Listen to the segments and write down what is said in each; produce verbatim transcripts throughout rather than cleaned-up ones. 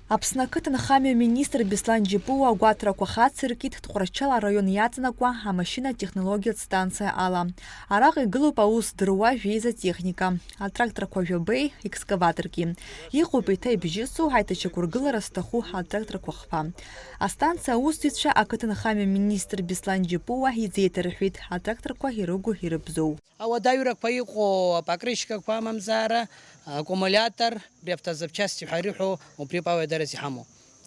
Аԥсны ақыҭанхамҩа министр Беслан Џьапуа агәаҭарақәа хацыркит Тҟәарчал араион иаҵанакуа амашьына-технологиатә станциа ала. Араҟа игылоуп аус зыруа жәеиза техника, атракторқәа жәабеи, екскаваторки. Иҟоуп еиҭа ибжьысу, аиҭашьақәыргылара зҭаху атракторқәа хԥа. Астанциа аусзуҩцәа ақыҭанхамҩа министр Беслан Џьапуа изеиҭарҳәеит атракторқәа ирыгу-ирыбзоу. Ауадаҩрақәа иҟоу апокрышькақәа, амамзаара, аккумулиатор, абри автозапчасти ҳәа ирҳәо, убри ауп ауадаҩрас иҳамоу.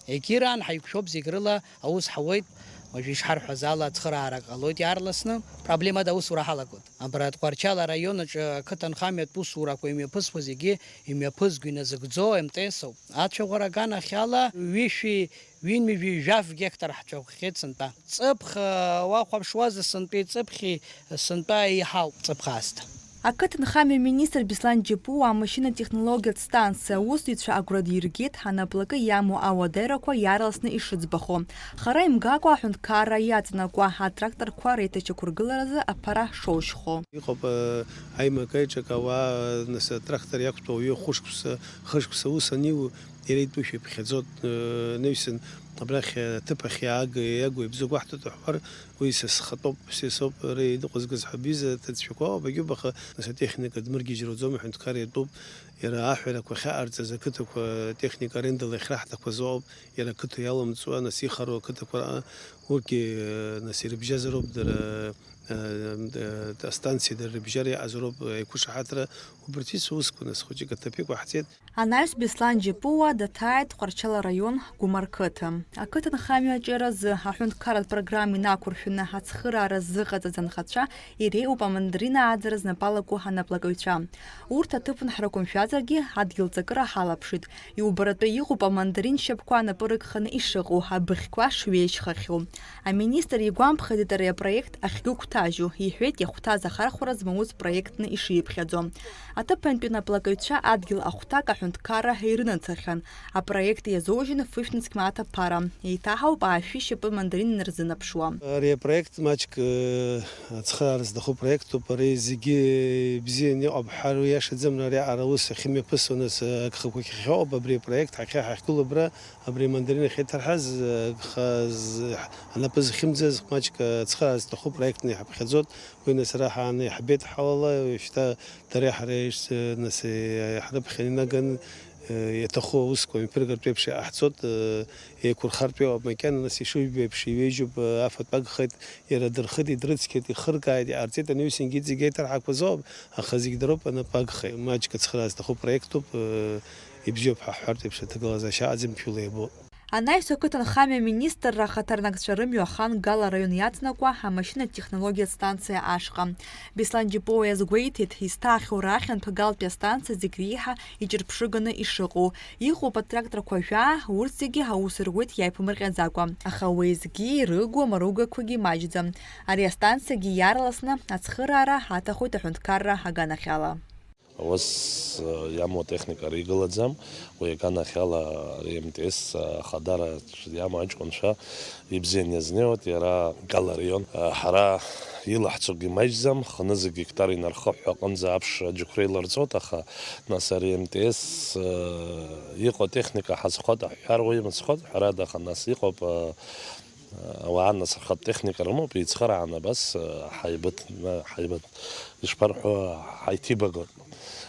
Егьираан ҳаиқәшәоуп, зегь рыла аус ҳауеит. Уажәы ишҳарҳәаз ала, ацхыраара ҟалоит иаарласны. Проблемада аусура ҳалагоит. Абра Тҟәарчал араион аҿы ақыҭанхамҩатә усурақәа имҩаԥысуа зегьы имҩаԥызго, иназыгӡо М Т С ауп. Ацәаӷәара аганахьала ҩышәи ҩынҩажәи жәаф гектар ҳцәаӷәахьеит сынтәа. Ҵыԥх, уахәаԥшуазар, сынтәеи ҵыԥхьи сынтәа еиҳауп ҵыԥх аасҭа. Ақыҭанхамҩа министр Беслан Џьапуа амашьына-технологиатә станциа аусзуҩцәа агәра диргеит, анаплакы иамоу ауадаҩрақәа иаарласны ишыӡбахо. Хара имгакәа аҳәынҭқарра иаҵанакуа атракторқәа реиҭашьақәыргыларазы аԥара шоушьхо. Иҟоуп, э, аимак-аиҿак ауаа, э, нас атрактор иақәтәоу ауаҩы хәышықәса, хышықәса аус аниу, иара итәушәа иԥхьаӡоит, э, наҩсан абрахь, э, аҭыԥ ахь иааг-, иагу ибзоу гәаҳҭоит уҳәар, уи са схатәоуп, са соуп, ара иныҟәызгаз ҳабиза аҭыӡшәақәа ауп, агьоуп, аха нас атехника дмыргьежьраӡом, аҳәынҭқар иатәуп, иара аҳәарақәа ахьаҟарҵаз ақыҭақәа техника арендала иахьраҳҭақәаз ауп, иара ақыҭа иалымҵуа, нас ихароу ақыҭақәа, а, урҭгьы, э, нас ирыбжьазароуп дара, э, э, астанциа дара рыбжьара иаҟазароуп, э, еиқәышаҳаҭра, убарҭ исусқәа, нас хәыҷык аҭыԥ иқәаҳҵеит. Анаҩс Беслан Џьапуа даҭааит Тҟәарчал араион Гәымар қыҭа. Ақыҭанхамҩа аҿиаразы аҳәынҭқарратә программа инақәыршәаны ацхыраара ззыҟаҵаз анхацәа иреиуоуп амандарин ааӡара знапы алаку анаплакыҩцәа. Урҭ аҭыԥан ҳрықәымшәазаргьы, адгьыл ҵакыра ҳалаԥшит. Иубаратәы иҟоуп амандарин шьапқәа анапы рыгханы ишыҟоу, абыӷьқәа шҩеижьхахьоу. Аминистр игәамԥхеит ари апроект ахьгәыгәҭажьу, иҳәеит, иахәҭаз ахархәара змоуц проектны ишиԥхьаӡо. Аҭыԥантәи анаплакыҩцәа адгьыл ахәҭак аҳәынҭқарра ирынацахьан. Апроект иазоужьын фышә нызқь мааҭ аԥара. Еиҭаҳауп аашәи шьапы мандарин инарзынаԥшуа. Ари апроект маҷк, э, ацхыраара зҭаху проектуп. Ари зегьы бзианы иҟоуп ҳҳәар, уи иашаӡам, ари аҟара аус ахьымҩаԥысуа, нас, э, агхақәа ахьхьоуп абри апроект, ҳахьа ҳахьгылоу абра, абри амандарин ахьеиҭарҳаз, э, агха з-, анапы зхьымӡаз маҷк, э, ацхыраара зҭаху проектны иҳаԥхьаӡоит. Уи нас ара ҳааны иаҳбеит ҳалала, шьҭа дареи ҳареи, э, нас, э, ҳрыԥхьан инаган, э, иаҭаху аусқәа мҩаԥыргартә еиԥш иҟаҳҵоит, э, еиқәырхартә иҟоуп макьана, нас ишыжәбо еиԥш иҩежьуп, э, афатә агхеит, иара дырхыҵит, дрыцқьеит, ихыркааит, иҟарҵеит, анаҩсангьы иҵегь аиҭарҳақәаз ауп, аха зегь дароуп анапы агхеит. Маҷк ацхыраара зҭаху проектуп, э, ибзиоуп ҳәа ҳҳәартә еиԥш, аҭагылазаашьа аӡымшәыла иабоит. Анаҩс ақыҭанхамҩа аминистрра ахаҭарнакцәа рымҩа ахан Гала араион иаҵанакуа амашьына-технологиатә станциа ашҟа. Беслан Џьапуа иазгәеиҭеит, изҭаахьоу рахьынтә Галтәи астанциа зегь реиҳа иҿырԥшыганы ишыҟоу. Иҟоуп атракторқәа жәаа, урҭ зегьы аус руеит иааиԥмырҟьаӡакәа. Аха уеизгьы ирыгу амаругақәагьы маҷӡам. Ари астанциагьы иаарласны ацхыраара аҭахоит аҳәынҭқарра аганахьала. Ус, э, иамоу атехника ригылаӡам, уи аганахьала ари М Т С ахадара иамоу аҷкәынцәа ибзиан иазнеиуеит, иара Гала араион, э, ҳара илаҳҵогьы маҷӡам, хынызқь гектар инархыҳәҳәа аҟынӡа аԥш аџьықәреи ларҵоит, аха нас ари М Т С, э, иҟоу атехника ҳазхоит аҳәҳәар, уи мыцхәы, ҳәарада, аха нас иҟоуп, э, Ауаа нас рхатә техника рымоуп, еицхырааны абас, ҳаибыҭ-, ҳаибыҭ-, ишԥарҳәо, ҳаиҭибагоит.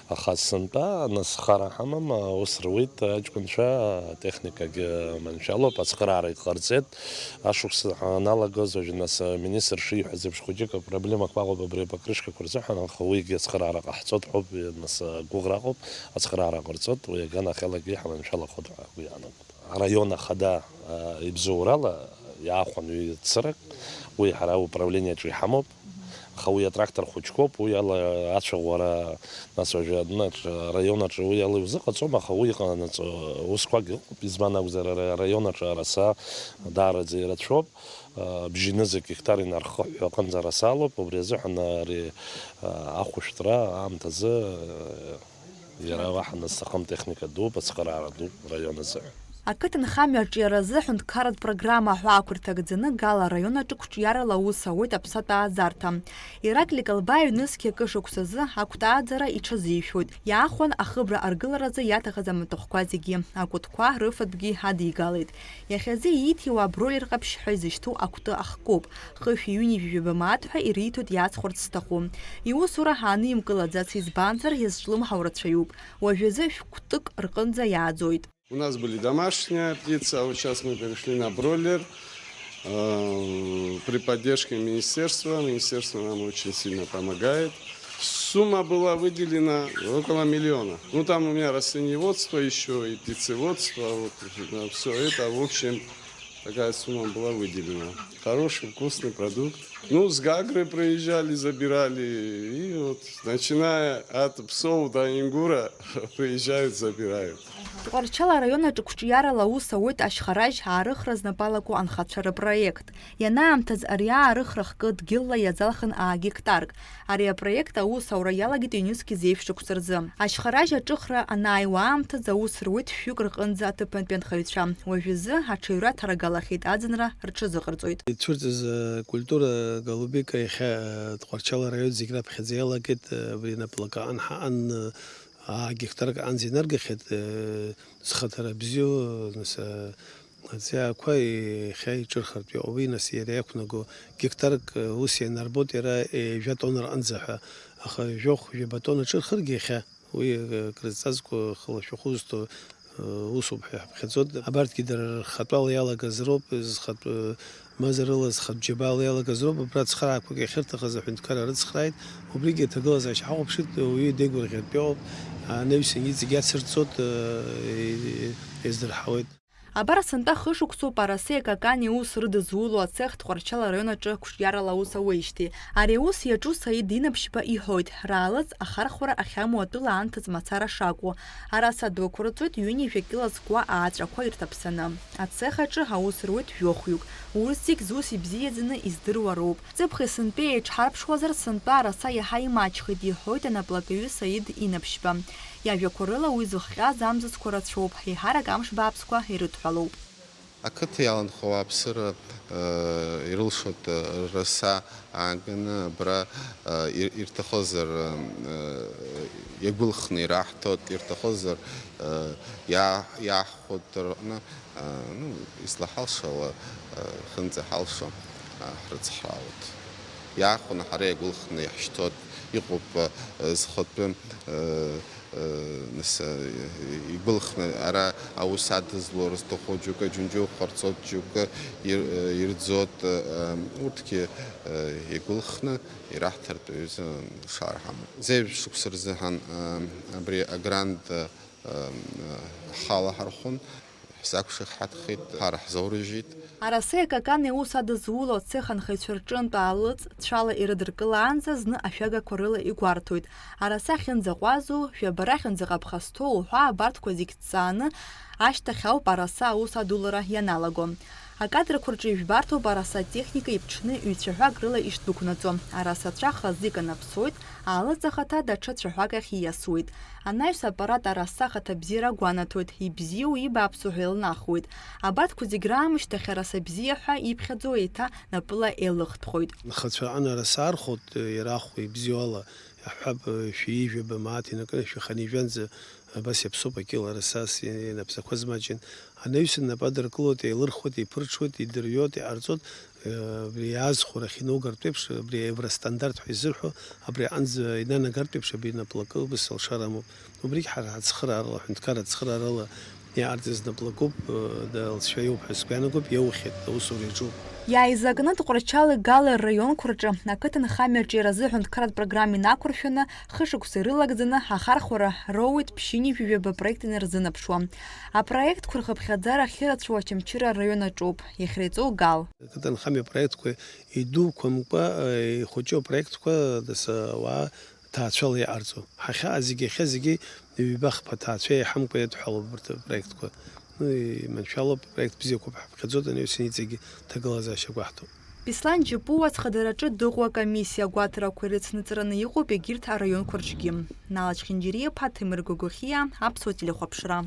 Аха сынтәа нас хара ҳамам, аус руит аҷкәынцәа, атехникагьы маншәалоуп, ацхыраара иҟарҵеит. Ашықәс ҳаналагоз уажәы нас аминистр шиҳәаз еиԥш хәыҷык апроблемақәа ыҟоуп абри апокрышкақәа рзыҳәан, аха уигьы ацхыраара ҟаҳҵоит ҳәоуп, нас агәыӷра ыҟоуп, ацхыраара ҟарҵоит, уи аганахьалагьы ҳманшәалахоит ҳәа уи иаанагоит. Араион ахада, а, ибзоурала иаахәан ҩ-цырак, уи ҳара ауправлениаҿы иҳамоуп, аха уи атрактор хәыҷқәоуп, уи ала ацәаӷәара, нас уажәы адәнынаҿ, араион аҿы уи ала иузыҟаҵом, аха уи иҟанаҵо усқәак ыҟоуп, избан акәзар, ара-, араион аҿы араса даараӡа ирацәоуп, а, бжьынызқь гектар инархыҳәҳәо аҟынӡа араса алоуп, убри азыҳәан ари, а, ахәышәтәра аамҭазы, а, Иара уаҳа нас сҭахым, техника дууп, ацхыраара дууп раион азыҳәан. Ақыҭанхамҩа арҿиаразы аҳәынҭқарратә программа аҳәаақәа рҭагӡаны Гала араион аҿы қәҿиарала аус ауеит аԥсатә ааӡарҭа. Ираклик Албаев нызқьи акы шықәсазы акәтааӡара иҽазишәоит. Иаахәан ахыбра аргыларазы иаҭахыз амаҭәахәқәа зегьы, акәытқәа рыфатәгьы адигалеит. Иахьазы ииҭиуа абройлер ҟаԥшь ҳәа изышьҭоу акәты ахкуп. Хышәи ҩынҩажәи жәаба мааҭ ҳәа ириҭоит иаҵхәарц зҭаху. Иусура ҳаанымкылаӡац, избанзар, иазҿлымҳау рацәаҩуп. Уажәазы шәҟәтәык рҟынӡа иааӡоит. У нас были домашняя птица, а вот сейчас мы перешли на бройлер. Э, при поддержке министерства. Министерство нам очень сильно помогает. Сумма была выделена около миллиона. Ну, там у меня растениеводство еще и птицеводство. Вот, все это, в общем, такая сумма была выделена. Хороший, вкусный продукт. Ну, с Гагры приезжали, забирали. И вот, начиная от псов до ингура, приезжают, забирают. Тҟәарчал араион аҿы қәҿиарала аус ауеит ашьхаражь аарыхра знапалақәоу анхацәа рпроект. Ианаамҭаз ари аарыхра хкы дгьылла иазалхын аа гектарк. Ари апроект аус аура иалагеит ҩнызқь зеижә шықәса рзы. Ашьхаражь аҿыхра анааиуа аамҭазы аус руеит шәҩык рҟынӡа аҭыԥантәи анхаҩцәа. Уажәазы аҽаҩра ҭарагалахьеит, аӡынра рҽазыҟарҵоит. Ицәырҵыз акультура голубика иахьа Тҟәарчал араион зегь раԥхьаӡа иалагеит, абри наплакы анҳаан, аа гектарк анӡа инаргахьеит, зхаҭара бзиоу, нас, Аҵиаақәа иахьа иҿырхыртә иҟоуп, уи, нас, иара иақәнаго гектарк, ус ианарбоит иара, е, жәа тонна рҟынӡа ҳәа, аха жәохә, жәаба тонна ҿырхыргьы иахьа, уи, е, крызҵазкуа хылашәахәы зҭо, е, усуп ҳәа иаҳԥхьаӡоит. Абарҭгьы дара рхатәала иалагаз роуп, зхатә, е, мазарыла, зхатә џьабаала иалагаз роуп, абра цхыраақәак иахьырҭахыз аҳәынҭқарра рыцхрааит, убригьы аҭагылазаашьа ҳахәаԥшит, уаҩы деигәырӷьартә иҟоуп, анаҩсангьы иҵегь иацырҵоит, е, е, иаздырҳауеит. Абар сынтәа хышықәсоуп Арасеи Какани аус рыдызуло ацех Тҟәарчал араион аҿы қәҿиарала аус ауеижьҭеи. Ари аус иаҿу Саид Инаԥшьба иҳәоит, раалыҵ ахархәара ахьамоу атәыла анҭыҵ мацара шакәу. Араса дуқәырҵоит ҩынҩажәа кьыла зкуа ааҵәақәа ирҭаԥсаны. Ацех аҿы аус руеит жәохәҩык. Урҭ зегь зус ибзиаӡаны издыруа роуп. Ҵыԥхи сынтәеи еиҽҳарԥшуазар, сынтәа араса иаҳа имаҷхеит, иҳәоит анаплакаҩы Саид Инаԥшьба. Иажәақәа рыла уи зыхҟьаз амзызқәа рацәоуп, еиҳарак амш бааԥсқәа ирыдҳәалоуп. Ақыҭа иаланхо ауааԥсыра, э, ирылшоит, э, раса ааганы абра, э, ир-, ирҭахызар, э, иагәылхны ираҳҭоит, ирҭахызар, э, иаа-, иаҳхәоит рҟны, э, ну, излаҳалшауа, э, хынӡа ҳалшо, э, ҳрыцҳраауеит. Иаахәаны ҳара иагәылхны иаҳшьҭоит, иҟоуп, э, зхатәы, э, э, нас, э, игәылхны ара аус адызло рызҭаху џьоукы Џьынџьуа ҟарҵоит, џьоукы ир-, э, ирӡоит, э, урҭгьы, э, игәылхны ираҳҭартә аҩыза шара ҳамоуп. Зеижә шықәса рзыҳәан, э, абри агрант, э, э, ҳхала ҳархәын, ҳзақәшаҳаҭхеит, ҳара ҳзаурыжьит. Арасеи Какани аус адызуло ацех анхаҩцәа рҿынтә аалыҵ цәала ирыдыркылаанӡа зны ашәагақәа рыла игәарҭоит. Араса ахьынӡаҟәазу, жәабара ахьынӡаҟаԥхасҭоу уҳәа абарҭқәа зегь ҭҵааны, ашьҭахь ауп араса аус адулара ианалаго. Акадрқәа рҿы ижәбарҭоуп араса атехника иԥҽны ҩ-цәаҳәак рыла ишдәықәнаҵо. Арасацәа хазы иканаԥсоит, аалыҵ ахаҭа даҽа цәаҳәак ахь ииасуеит. Анаҩс аппарат араса ахаҭабзиара агәанаҭоит, ибзиоу, ибааԥсу ҳәа илнахуеит. Абарҭқәа зегь раамышьҭахь араса бзиа ҳәа иԥхьаӡо еиҭа напыла еилыхтәхоит. Нхацәа аҟны араса архәоит, иара ахә ибзиоу ала, иаҳҳәап, шәи жәаба мааҭ инаркны шәи хынҩажәанӡа абас иаԥсоуп акьыл араса, ас инапсақәа змаҷын. Анаҩсан нап адыркылоит, еилырхуеит, иԥырҽуеит, идырҩоит, иҟарҵоит, Абри иаазхәарахь инаугартә еиԥш, абри евростандарт ҳәа изырҳәо, абри аҟынӡа инанагартә еиԥш, абри наплакы убас алшара амоуп. Убригь ҳара ҳацхыраарала, аҳәынҭқарра ацхыраарала иҟарҵаз наплакуп, алҵшәа иоуп ҳәа сгәы иаанагоуп, иоухьеит, аусура иаҿуп. Иааизакны Тҟәарчали Гали рраионқәа рҿы ақыҭанхамҩа арҿиаразы аҳәынҭқарратә программа инақәыршәаны, хышықәса ирылагӡаны ахархәара роуеит ԥшьынҩажәи жәаба проект инарзынаԥшуа. Апроектқәа рхыԥхьаӡара ахьырацәоу Очамчыра араион аҿоуп, иахьреиҵоу Гал. Ақыҭанхамҩа апроектқәа идуқәамкәа, ихәыҷу апроектқәа даса ауаа ҭаацәала иҟарҵо. Ҳахьаҟаз зегьы, иахьа зегьы ҩба-хԥа ҭаацәа иаҳамкәа иадҳәалоуп абарҭ апроектқәа. Ну, иманшәалоуп, апроект бзиақәоуп ҳаԥхьаӡоит, анаҩсан иҵегьы ҭагылазаашьа гәаҳҭоуп. Беслан Џьапуа ацхадаараҿы дыҟоу акомиссиа агәаҭарақәа ирыцныҵраны иҟоуп егьырҭ араионқәа рҿгьы. Нала Чхинџьариа-иԥа, Ҭемыр Гогохиа, Аԥсуа телехәаԥшра.